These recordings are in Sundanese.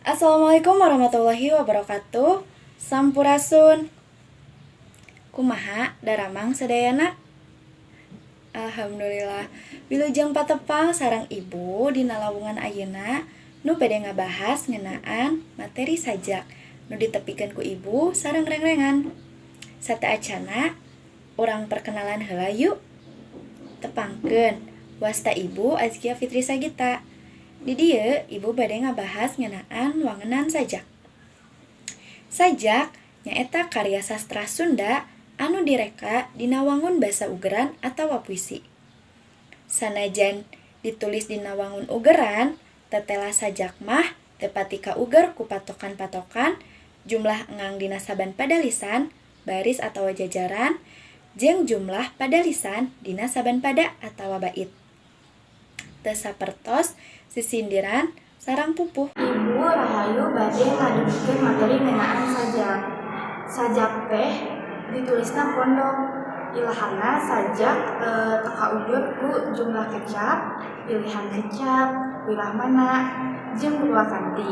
Assalamualaikum warahmatullahi wabarakatuh. Sampurasun. Kumaha daramang sadayana? Alhamdulillah. Wilujeng patepang sareng Ibu dina lawungan ayeuna nu bade ngabahas ngeunaan materi sajak nu ditepikeun ku Ibu sareng rengrengan. Sateuacana urang perkenalan heula yuk. Tepangkeun, wasta Ibu Azkia Fitri Sagita. Di dieu Ibu bade ngabahas ngeunaan wangenan sajak. Sajak nyaeta karya sastra Sunda anu direka dina wangun basa ugeran atawa puisi. Sanajan ditulis dina wangun ugeran, tetela sajak mah teu pati kauger ku patokan-patokan jumlah engang dina saban padalisan, baris atawa jajaran, jeung jumlah padalisan dina saban pada atawa bait. Teu sapertos sisindiran sareng pupuh. Ibu Rahayu bade ngadugikeun materi ngeunaan sajak. Sajak teh ditulisna pondok. Ilahana sajak teu kaugur ku jumlah kecap, pilihan kecap, wirahmana, jeung purwakanti.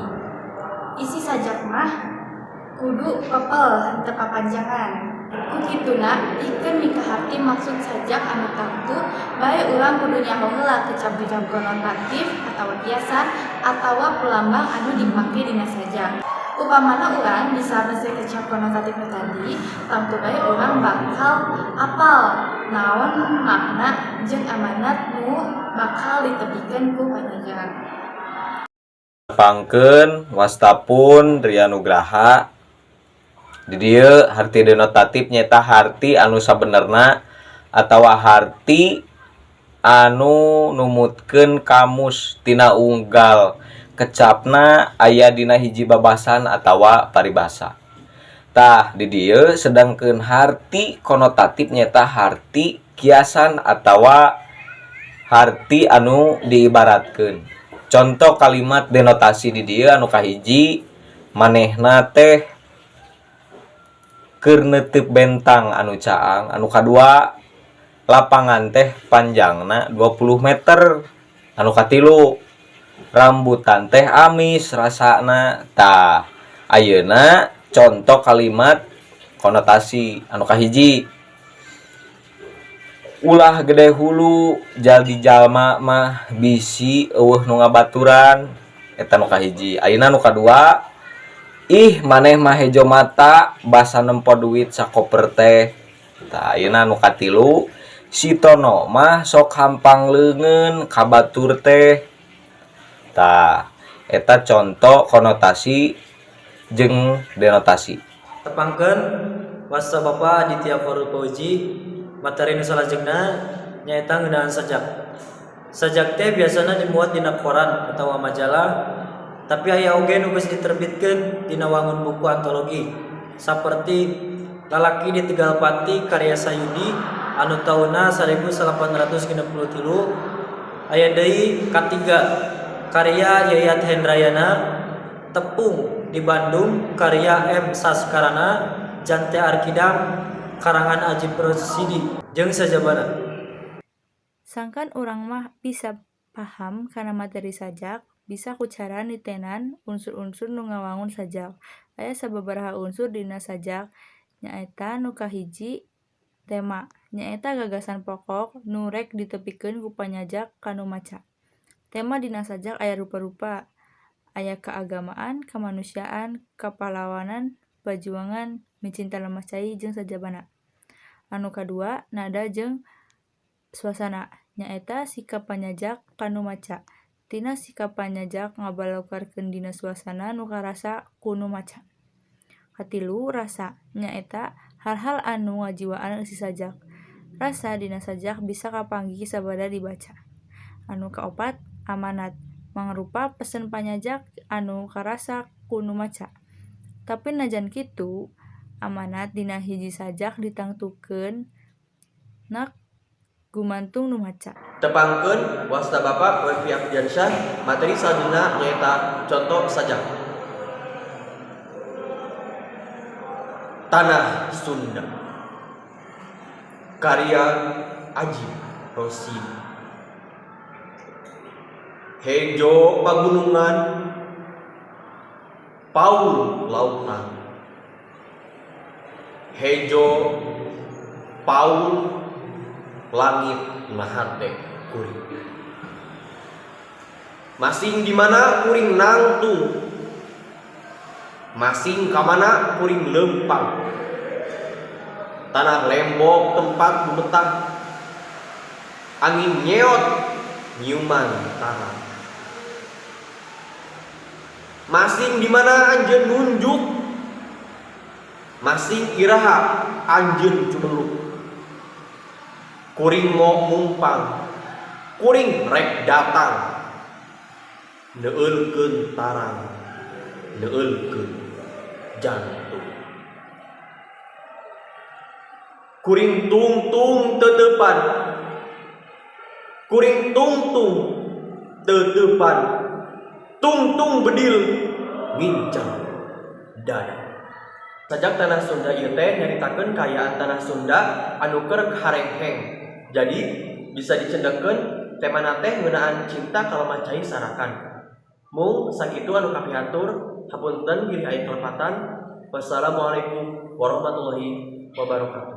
Isi sajak mah kudu pepel henteu papanjangan. Ku kituna pikeun mikaharti maksud sajak anu tangtu bae urang kudu nyaho heula kecap-kecap konotatif atawa kiasan atawa pulambang anu dipake dina sajak. Upamana urang bisa meuseuy kecap konotatif nu tadi, tangtu bae urang bakal apal naon makna jeung amanat nu bakal ditepikeun ku panyajak. Tepangkeun, wasta pun Ria Nugraha. Di dieu harti denotatif nyaeta harti anu sabenerna atawa harti anu numutkeun kamus tina unggal kecapna aya dina hiji babasan atawa paribasa. Tah di dieu sedangkeun harti konotatif nyaeta harti kiasan atawa harti anu diibaratkeun. Contoh kalimat denotasi di dieu anu kahiji, manehna teh keur neuteup bentang anu caang. Anu kadua, lapangan teh panjangna 20 meter. Anu katilu, rambutan teh amis rasana. Tah, ayeuna contoh kalimat konotasi anu kahiji, ulah gede hulu jadi jalma mah bisi euweuh nu ngabaturan. Eta nu kahiji. Ayeuna nu kadua, ih, maneh mah hejo mata basa nempo duit sakoper teh. Tah, ayeuna nu katilu, si Tono mah sok hampang leungeun ka batur teh. Tah, eta contoh konotasi jeung denotasi. Tepangkeun, wasta Bapak Aditya Farul Fauzi. Materi nu salajengna nyaeta ngeunaan sajak. Sajak teh biasana dimuat dina koran atawa majalah, tapi aya oge nu geus diterbitkeun dina wangun buku antologi, saperti Lalaki di Tegal Pati karya Sayudi anu taunna 1863. Aya deui Katiga karya Yayat Hendrayana, Tepung di Bandung karya M Saskarana, Jante Arkidam karangan Ajip Rosidi, jeung sajabana. Sangkan urang mah bisa paham kana materi sajak, bisa ku cara nitenan unsur-unsur nu ngawangun sajak. Aya sababaraha unsur dina sajak, nyaeta nu kahiji, tema, nyaeta gagasan pokok nu rek ditepikeun ku panyajak ka nu maca. Tema dina sajak aya rupa-rupa, aya kaagamaan, kamanusiaan, kapahlawanan, pajuangan, micinta lemah cai, jeung sajabana. Anu kadua, nada jeung suasana, nyaeta sikap panyajak ka nu maca. Tina sikap panyajak ngabalaukarkeun dina suasana nu karasa ku nu maca. Katilu, rasa, nyaeta hal-hal anu ngajiwaan eusi sajak. Rasa dina sajak bisa kapanggih sabada dibaca. Anu kaopat, amanat, mangrupa pesen panyajak anu karasa ku nu maca. Tapi najan kitu, amanat dina hiji sajak ditangtukeunna gumantung nu maca. Tepangkeun, wasta Bapak Wevi Abdiansyah. Materi salajengna nyaeta contoh sajak. Tanah Sunda karya Ajip Rosidi. Hejo pagunungan. Paul lautan hejo paul langit na hate kuring. Masing di mana kuring nangtung, masing ka mana kuring lempang. Tanah lembok tempat bumetang, angin nyeot nyiuman tanah. Masing di mana anjeun nunjuk, masing iraha anjeun cumeluk. Kuring mau mumpang, kuring rek datang, neuleulkeun tarang, neuleulkeun jantung. Kuring tungtung teuteupan, kuring tungtung teuteupan, tungtung bedil ngincang dada. Sajak Tanah Sunda ieu teh nyaritakeun kaayaan tanah Sunda anu keur harengheng. Jadi bisa dicendekkeun temana teh ngeunaan cinta kalemah cai sarakan. Mung sakitu anu kapihatur, hapunten bilih aya kalepatan. Wassalamualaikum warahmatullahi wabarakatuh.